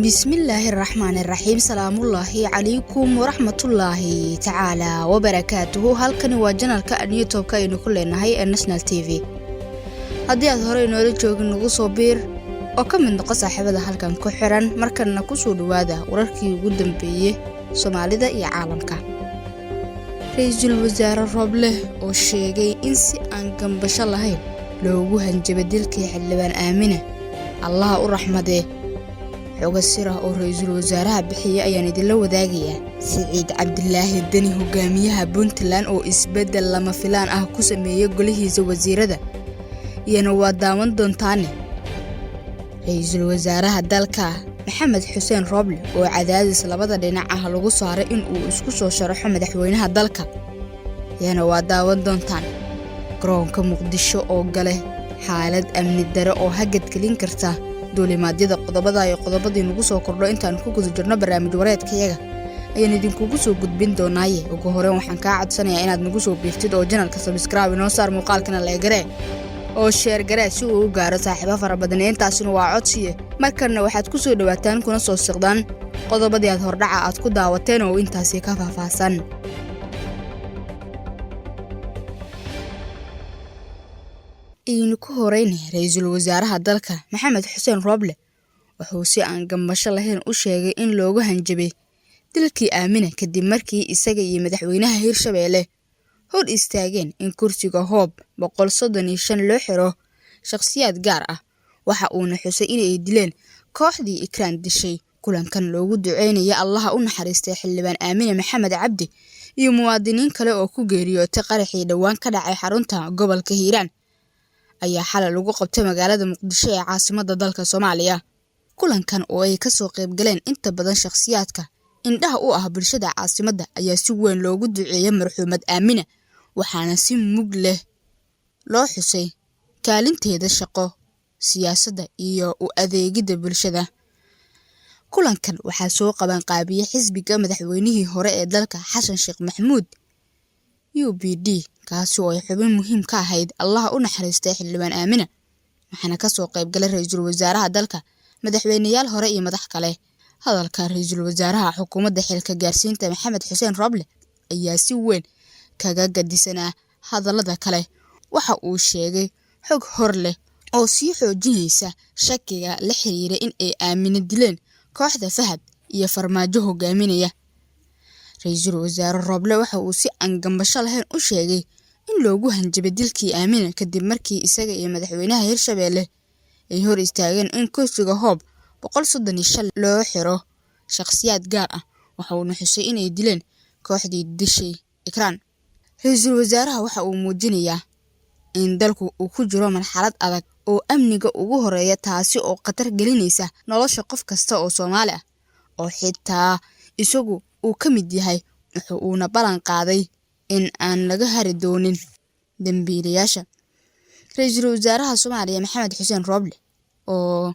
Bismillaahi raxmaani raxiim. Salaamullaahi calaykum waraxmatullaahi tacaala wabarakaatuhu. Halkani waa channelka aan YouTube-ka aynu ku leenahay ee National TV. Haddii aad horey noola joogin, nagu soo biir oo ka mid noqo saaxiibada halkan ku xiran. Markanna kusoo dhawaada wararkii ugu dambeeyey Soomaalida iyo caalamka. Ra-iisul Wasaare Rooble oo sheegay in si aan gambasho lahayn loogu hanjabay dilkii Xildhibaan Aamina, Allaha u raxmadee. Xogo sirah oo ra-iisul wasaaraha bixiyey ayaan idinla wadaagayaa. Siciid Cabdilaahi Deni, hogaamiyaha Puntland, oo isbeddel lama filaan ah ku sameeyey golihiisa wasiirada, iyana waa daawan doontaane. Ra-iisul wasaaraha dalka Maxamed Xuseen Rooble oo cadaadis labada dhinac ah lagu saaray in uu isku soo sharaxo madaxweynaha dalka, iyana waa daawan doontaan. Garoonka Muqdisho oo gale xaalad amni dare oo hagadgelin karta duulimaadyada. Qodobada iyo qodobadii nagu soo kordho intaan ku guda jirno barnaamij wareedkayaga ayaan idinkugu soo gudbin doonaaye. Ugu horeyn, waxaan kaa codsanayaa inaad nagu soo biirtid oo channelka subscribe inoo saar, muuqaalkana like garee oo share garee si uu u gaaro saaxiibo fara badan. Intaasina waa codsiye. Markanna waxaad ku soo dhawaataan kuna soo siqdaan qodobadii aad hordhaca aad ku daawateen oo intaasi ka faahfaahsan. Aynu ku horeyne, ra-iisul wasaaraha dalka Maxamed Xuseen Rooble wuxuu si aan gambasho lahayn u sheegay in loogu hanjabay dilkii Aamina kadib markii isaga iyo madaxweynaha Hirshabeelle hor istaageen in kursiga Hoob 135 loo xiro shakhsiyaad gaar ah. Waxa uuna xusay inay dileen kooxdii Ikraan dishay. Kulankan loogu duceynaya Allaha u naxariistay Xildhibaan Aamine Maxamed Cabdi iyo muwaadiniin kale oo ku geeriyootay qaraxii dhowaan ka dhacay xarunta gobolka Hiiraan ayaa xalay lagu qabtay magaalada Muqdisho ee caasimadda dalka Soomaaliya. Kulankan oo ay kasoo qayb galeen inta badan shakhsiyaadka indhaha u ah bulshada caasimadda ayaa si weyn loogu duceeyay marxuumad Aamina, waxaana si mug leh loo xusay kaalinteeda shaqo, siyaasadda iyo u adeegidda bulshada. Kulankan waxaa soo qaban qaabiyey xisbiga madaxweynihii hore ee dalka Xasan Sheekh Maxamuud, UPD, kaasi oo ay xubin muhiim ka ahayd Allaha u naxariistay Xildhibaan Aamina, waxaana kasoo qayb galay ra-iisul wasaaraha dalka, madaxweyneyaal hore iyo madax kale. Hadalka ra-iisul wasaaraha xukuumadda xilka gaarsiinta Maxamed Xuseen Rooble ayaa si weyn kaga gadisanaa hadallada kale. Waxa uu sheegay xog hor leh oo sii xoojinaysa shakiga la xiriira in ay Aamino dileen kooxda Fahad iyo Farmaajo hogaaminaya. Ra-iisul Wasaare Rooble waxa uu si aan gambasho lahayn u sheegay in loogu hanjabay dilkii Aamina kadib markii isaga iyo madaxweynaha Hirshabeelle ay hor istaageen in kursiga Hoob 135 loo xiro shakhsiyaad gaar ah. Waxa uuna xusay inay dileen kooxdii dishay Ikraan. Ra-iisul wasaaraha waxa uu muujinayaa in dalku uu ku jiro marxalad adag oo amniga ugu horeeya, taasi oo khatar gelinaysa nolosha qof kasta oo Soomaali ah oo xitaa isagu uu ka mid yahay. Wuxu uuna ballan qaaday in aan laga hari doonin dambiilayaasha. Ra-iisul Wasaaraha Soomaaliya Maxamed Xuseen Rooble oo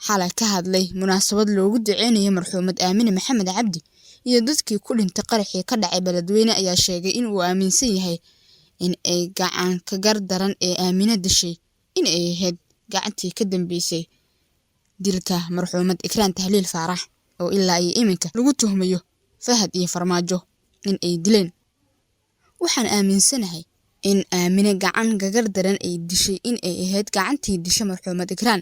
xalay ka hadlay munaasabad loogu duceynayo marxuumad Aamine Maxamed Cabdi iyo dadkii ku dhintay qaraxii ka dhacay Beledweyne ayaa sheegay in uu aaminsan yahay in ay gacan ka gar daran ee Aamine dishay in ay ahayd gacantii ka dambeysay dilka marxuumad Ikraan Tahliil Faarax, oo ilaa iyo iminka lagu tuhmayo Fahad iyo Farmaajo in ay dileen. Waxaan aaminsanahay in Aamine gacan gagar daran ay dishay in ay ahayd gacantii dishay marxuumad Ikraan,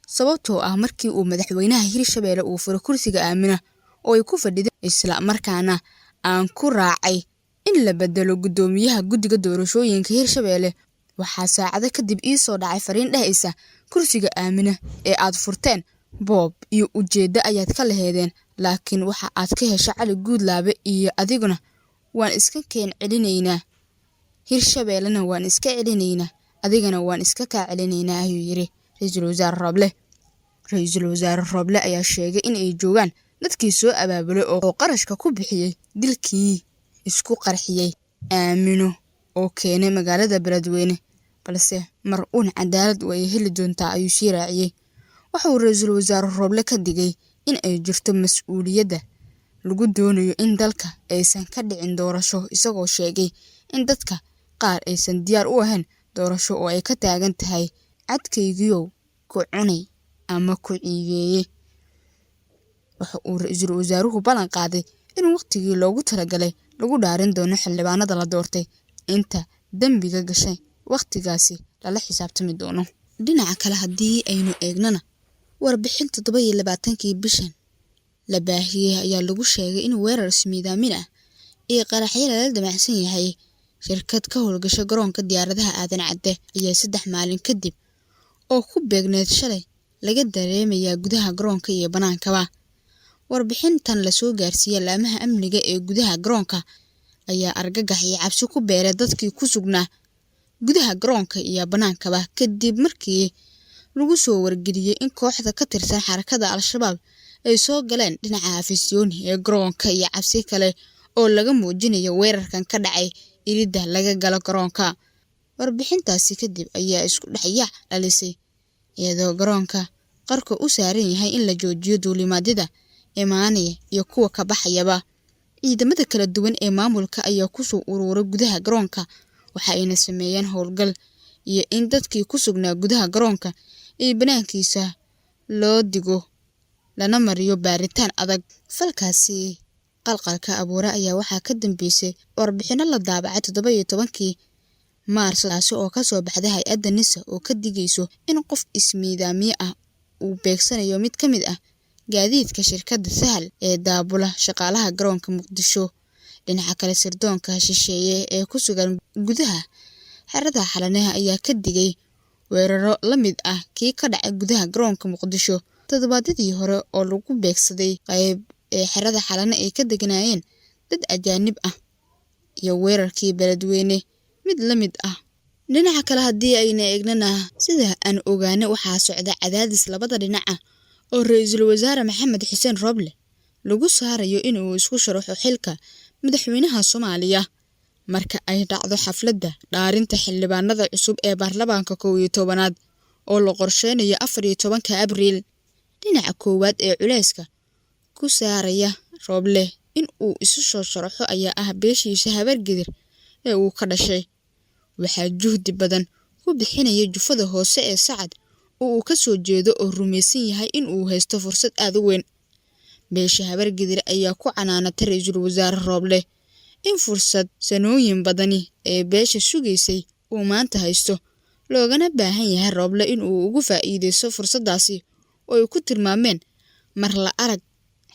sababtoo ah markii uu madaxweynaha Hirshabeelle uu furo kursiga Aamina oo ay ku fadhiday, isla markaana aan ku raacay in la bedelo guddoomiyaha guddiga doorashooyinka Hirshabeelle, waxaa saacado kadib ii soo dhacay fariin dhehaysa: 'Kursiga Aamina ee aad furteen boob iyo ujeeddo ayaad ka laheedeen, laakiin waxa aad ka hesha Cali Guudlaabe iyo adiguna waan iska keen celinaynaa, Hirshabeellena waan iska celinaynaa, adigana waan iska kaa celinaynaa,' ayuu yiri Ra-iisul Wasaare Rooble. Ra-iisul Wasaare Rooble ayaa sheegay in ay joogaan dadkii soo abaabulay oo qarashka ku bixiyey dilkii isku qarxiyey Aamino oo keenay magaalada Beledweyne, balse mar uun cadaalad way heli doontaa, ayuu sii raaciyey. Waxa uu Ra-iisul Wasaare Rooble ka digay in ay jirto mas-uuliyadda lagu doonayo in dalka aysan ka dhicin doorasho, isagoo sheegay in dadka qaar aysan diyaar u ahayn doorasho oo ay ka taagan tahay cadkaygiyow ku cunay. ama ku ciigeeyay. Waxa uu ra'iisul wasaaruhu ballan qaaday in waqtigii loogu talagalay lagu dhaarin doono xildhibaanada la doortay inta dambiga gashay waqtigaasi lala xisaabtami doono. Dhinaca kale haddii aynu eegnana, warbixin 27-kii bishan la baahiyey ayaa lagu sheegay in weerar ismiidaamin ah iyo qaraxyo lala damacsan yahay shirkad ka howlgasha garoonka diyaaradaha Aadan Cadde ayaa 3 maalin kadib oo ku beegneed shalay laga dareemayaa gudaha garoonka iyo banaankaba. Warbixintan la soo gaarsiiyey laamaha amniga ee gudaha garoonka ayaa argagax iyo cabsi ku beeray dadkii ku sugnaa gudaha garoonka iyo banaankaba kadib markii lagu soo wargeliyey in kooxda ka tirsan xarakada Al-Shabaab ay soo galeen dhinaca afisyooni ee garoonka iyo cabsi kale oo laga muujinayo weerarkan ka dhacay iridda laga galo garoonka. Warbixintaasi kadib ayaa isku dhexyaac dhalisay iyadoo garoonka qarka u saaran yahay in la joojiyo duulimaadyada imaanaya iyo kuwa ka baxayaba. Ciidamada kala duwan ee maamulka ayaa ku soo ururay gudaha garoonka, waxa ayna sameeyeen howlgal iyo in dadkii ku sugnaa gudaha garoonka iyo banaankiisa loo digo lana mariyo baaritaan adag. Falkaasi qalqalka abuura ayaa waxaa ka dambeysay warbixino la daabacay 17-kii Maarso, taasi oo ka soo baxday hay'adda NISA oo ka digayso in qof ismiidaamiye ah uu beegsanayo mid ka mid ah gaadiidka shirkadda Sahal ee daabula shaqaalaha garoonka Muqdisho. Dhinaca kale, sirdoonka shisheeye ee ku sugan gudaha xerada Xalanaha ayaa ka digay weeraro la mid ah kii ka dhacay gudaha garoonka Muqdisho toddobaadyadii hore oo lagu beegsaday qayb ee xerada Xalane ay ka deganaayeen dad ajaanib ah iyo weerarkii beledweyne mid la mid ah. Dhinaca kale haddii ayna eegnana, sida aan ogaanay waxaa socda cadaadis labada dhinac ah oo ra'iisul wasaare Maxamed Xuseen Roble lagu saarayo in uu isku sharaxo xilka madaxweynaha Soomaaliya marka ay dhacdo xafladda dhaarinta xildhibaanada cusub ee baarlamaanka 11aad oo la qorsheynayo 14-ka Abriil. Dhinaca koowaad ee culayska ku saaraya Roble in uu isu soo sharaxo ayaa ah beeshiisa Habargedir ee uu ka dhashay. Waxaa juhdi badan ku bixinaya jufada hoose ee Sacad oo uu ka soo jeedo oo rumaysan yahay in uu haysto fursad aad u weyn. Beesha Habargedir ayaa ku canaanatay ra'iisul wasaare Roble in fursad sanooyin badani ee beesha sugaysay uu maanta haysto, loogana baahan yahay Roble in uu uga faa'iideysto fursaddaasi oo ay ku tilmaameen mar la arag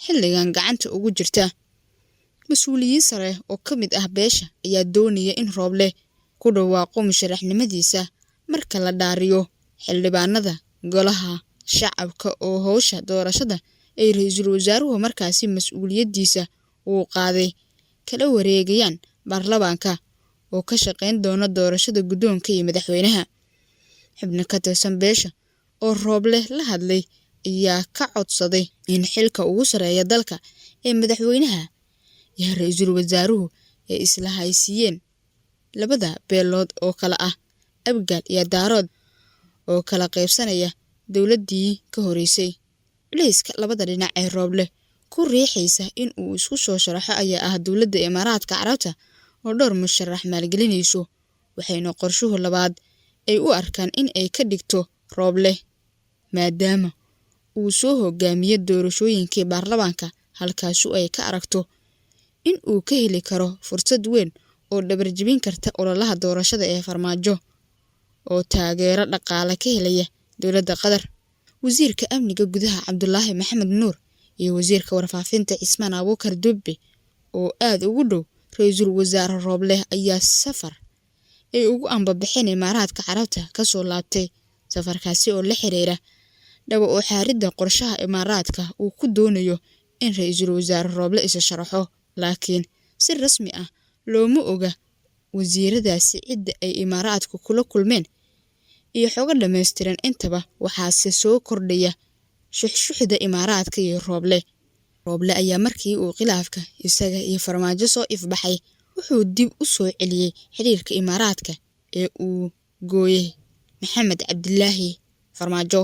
xilligan gacanta ugu jirta. Mas'uuliyiin sare oo ka mid ah beesha ayaa doonaya in Roble ku dhawaaqo musharaxnimadiisa marka la dhaariyo xildhibaanada golaha shacabka oo howsha doorashada ay ra'iisul wasaaruhu markaasi mas'uuliyadiisa uu qaaday kala wareegayaan baarlamaanka oo ka shaqeyn doona doorashada guddoonka iyo madaxweynaha. Xubno ka tirsan beesha oo Roble la hadlay ayaa ka codsaday in xilka ugu sarreeya dalka ee madaxweynaha iyo ra'iisul wasaaruhu ay isla haysiiyeen labada beelood oo kala ah Abgaal iyo Daarood oo kala qaybsanaya dowladdii ka horeysay. Culayska labada dhinac ee Roble ku riixaysa in uu isku soo sharaxo ayaa ah dowladda Imaaraadka Carabta oo dhowr musharax maalgelinayso, waxayna qorshuhu labaad ay u arkaan in ay ka dhigto Roble maadaama uu soo hogaamiyey doorashooyinkii baarlamaanka, halkaasu ay ka aragto in uu ka heli karo fursad weyn oo dhabar jebin karta ololaha doorashada ee Farmaajo oo taageero dhaqaale ka helaya dowladda Qatar. Wasiirka Amniga Gudaha Cabdulaahi Maxamed Nuur iyo Wasiirka Warfaafinta Cismaan Abuukar Dubbe oo aad ugu dhow ra'iisul wasaare Roble ayaa safar ay ugu ambabaxeen Imaaraadka Carabta ka soo laabtay, safarkaasi oo la xiriira dhabo u xaaridda qorshaha Imaaraadka uu ku doonayo in ra'iisul wasaare Roble isa sharaxo, laakiin si rasmi ah looma oga wasiiradaasi cidda ay Imaaraadku kula kulmeen iyo xogo dhammaystiran intaba. Waxaase soo kordhaya shuxshuxda Imaaraadka iyo Roble. Roble ayaa markii uu khilaafka isaga iyo Farmaajo soo ifbaxay wuxuu dib u soo celiyey xiriirka Imaaraadka ee uu gooyay Maxamed Cabdilaahi Farmaajo.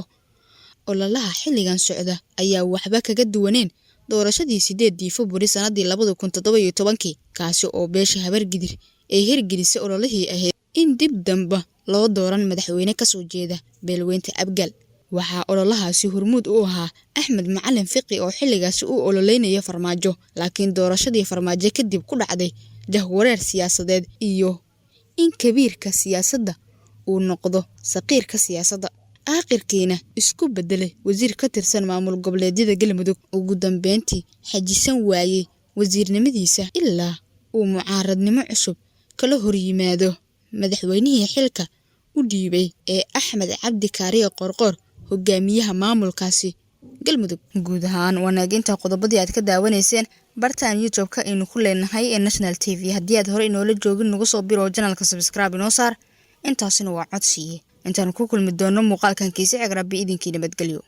Ololaha xilligan socda ayaa waxba kaga duwaneen doorashadii 8dii Februari sanadii 2017-kii, kaasi oo beesha Habargidir ay hirgelisay ololihii ahayd in dib damba loo dooran madaxweyne ka soo jeeda beelweynta Abgaal. Waxaa ololahaasi hormuud u ahaa Axmed Macalin Fiqi oo xilligaasi u ololeynaya Farmaajo, laakiin doorashadii Farmaajo kadib ku dhacday jahwareer siyaasadeed iyo in kabiirka siyaasadda uu noqdo saqiirka siyaasadda. Aakhirkiina isku beddelay wasiir ka tirsan maamul goboleedyada Galmudug. Ugu dambeyntii xajisan waayay wasiirnimadiisa ilaa uu mucaaradnimo cusub kala horyimaado madaxweynihii xilka u dhiibay ee Axmed Cabdi Kaariye Qoorqoor, hogaamiyaha maamulkaasi Galmudug. Guud ahaan wanaaginta qodobadii aad ka daawanayseen bartaan YouTube-ka aynu ku leenahay ee National TV. Haddii aad hore inoola joogin, nagu soo biro channelka, subscribe inoo saar. Intaasina waa codsiye. Intaan ku kulmi doono muuqaalkan kiisi cigrabbi idinkii, nabadgelyo.